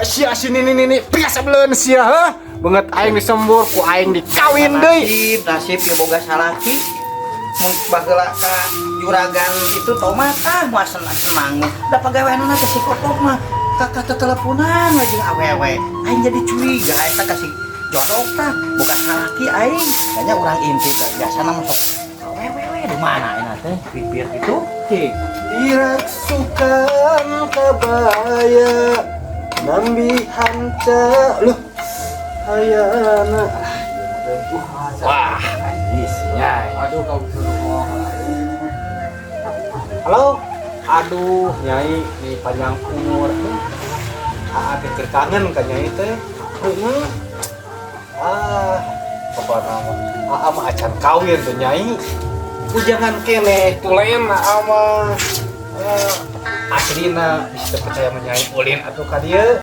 Sia si nini nini biasa beleun sia, heuh. Beungeut aing disembur, ku aing dikawin deui. Nasib, nasib ya boga salaki. Mun baheula ka juragan itu tomat ah moal senang. Da pagaweanna teh si Kokok mah kakak teteleponan we jeung awewe. Aing jadi curiga eta ka si Jodok tah boga salaki aing. Kayaknya urang inti teh biasana mah sok awewe we di mana enak teh pipir gitu. Cik, diraksukan kabaya nambihan loh hayana. Wah, anjisnya. Aduh, kau bisa ngomong. Halo. Aduh, Nyai, nih panjang umur. Ah, teh keur kangen ka Nyai teh. Heeh. Ah, pokokna mah aa mah acan kawin tuh, Nyai. Ujangan keneh tulen aa mah. Ah, aslina bisa percaya sama Nyai, ulin atuh ka dieu.